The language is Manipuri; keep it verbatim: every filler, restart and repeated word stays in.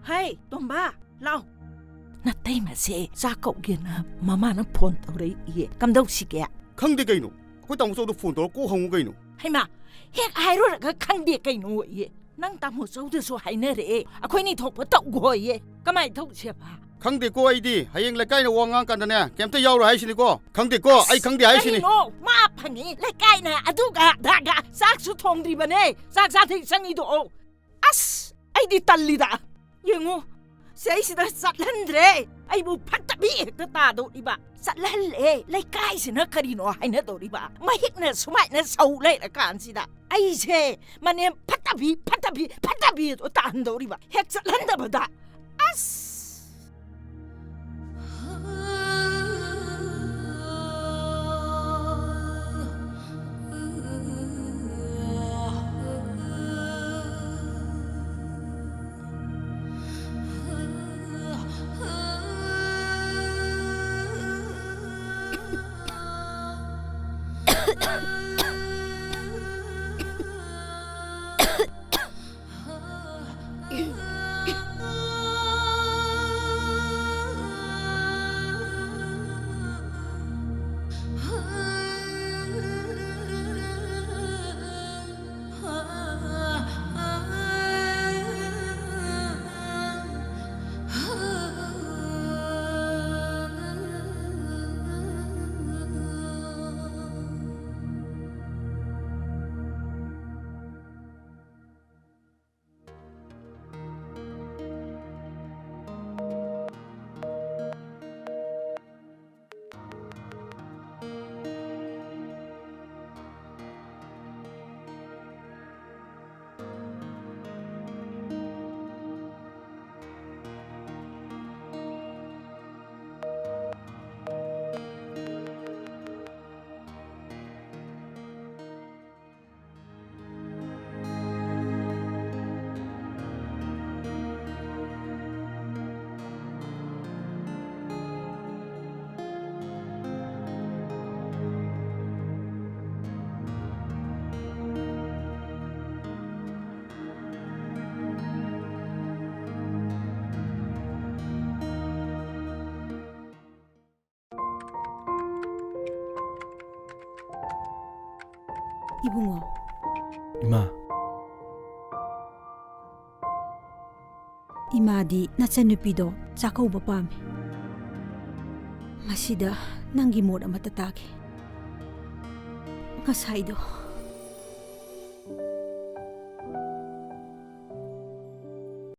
ꯍꯩ, ꯇꯣꯝꯕ, ꯂꯥꯎ꯫ ꯅꯇꯩꯃꯁꯦ ꯆꯥꯛ ꯀꯧꯒꯦꯅ ꯃꯃꯥꯅ ꯐꯣꯟ ꯇꯧꯔꯛꯏꯌꯦ꯫ ꯀꯝꯗꯧꯁꯤꯒꯦ? ꯈꯪꯗꯦ ꯀꯩꯅꯣ꯫ ꯑꯩꯈꯣꯏ ꯇꯥꯃꯣꯆꯧꯗ ꯐꯣꯟ ꯇꯧꯔ ꯀꯣꯛ ꯍꯪꯉꯨ ꯀꯩꯅꯣ꯫ ꯍꯩꯃꯥ, ꯍꯦꯛ ꯍꯥꯏꯔꯨꯔꯒ ꯈꯪꯗꯦ ꯀꯩꯅꯣ ꯑꯌꯦ꯫ ꯅꯪ ꯇꯥꯃꯣꯆꯧꯗꯁꯨ ꯍꯥꯏꯅꯔꯛꯑꯦ꯫ ꯑꯩꯈꯣꯏꯅꯤ ꯊꯣꯛꯄ ꯇꯧꯈꯣꯌꯦ꯫ ꯀꯃꯥꯏ ꯇꯧꯁꯦꯕ? ꯈꯪꯗꯦꯀꯣ ꯑꯩꯗꯤ꯫ ꯍꯌꯦꯡ ꯂꯩꯀꯥꯏꯅ ꯋꯥ ꯉꯥꯡꯀꯥꯟꯗꯅꯦ, ꯀꯩꯝꯇ ꯌꯥꯎꯔꯣꯏ ꯍꯥꯏꯁꯤꯅꯤꯀꯣ꯫ ꯈꯪꯗꯦꯀꯣ, ꯑꯩ ꯈꯪꯗꯦ ꯍꯥꯏꯁꯤꯅꯤ꯫ ꯀꯔꯤꯅꯣ? ꯃꯥ ꯐꯪꯉꯤ, ꯂꯩꯀꯥꯏꯅ ꯑꯗꯨꯒ ꯑꯗꯥꯒ ꯆꯥꯛꯁꯨ ꯊꯣꯡꯗ꯭ꯔꯤꯕꯅꯦ꯫ ꯆꯥꯛ ꯆꯥꯊꯩ ꯆꯪꯉꯤꯗꯣ꯫ ꯑꯁ, ꯑꯩꯗꯤ ꯇꯜꯂꯤꯗ꯫ ꯌꯦꯡꯉꯨ, ꯁꯤꯗꯩꯁꯤꯗ ꯆꯠꯍꯟꯗ꯭ꯔꯦ꯫ ꯑꯩꯕꯨ ꯐꯠꯇꯕꯤ ꯍꯦꯛꯇ ꯇꯥꯗꯧꯔꯤꯕ꯫ ꯆꯠꯍꯜꯂꯦ꯫ ꯂꯩꯀꯥꯏꯁꯤꯅ ꯀꯔꯤꯅꯣ ꯍꯥꯏꯅꯗꯧꯔꯤꯕ? ꯃꯍꯤꯛꯅ ꯁꯨꯃꯥꯏꯅ ꯁꯧ ꯂꯩꯔꯀꯥꯟꯁꯤꯗ꯫ ꯑꯩꯁꯦ ꯃꯅꯦꯝ ꯐꯠꯇꯕꯤ, ꯐꯠꯇꯕꯤ, ꯐꯠꯇꯕꯤ ꯑꯗꯣ ꯇꯥꯍꯟꯗꯧꯔꯤꯕ꯫ ꯍꯦꯛ ꯆꯠꯍꯟꯗꯕꯗ꯫ ꯑꯁ! ꯏꯕꯨꯡꯉꯣ, ꯏꯃꯥ, ꯏꯃꯥꯗꯤ ꯅꯆꯟꯅꯨꯄꯤꯗꯣ ꯆꯥꯛꯀꯧꯕ ꯄꯥꯝꯃꯤ꯫ ꯃꯁꯤꯗ ꯅꯪꯒꯤ ꯃꯣꯠ ꯑꯃꯠꯇ ꯇꯥꯒꯦ꯫ ꯉꯁꯥꯏꯗꯣ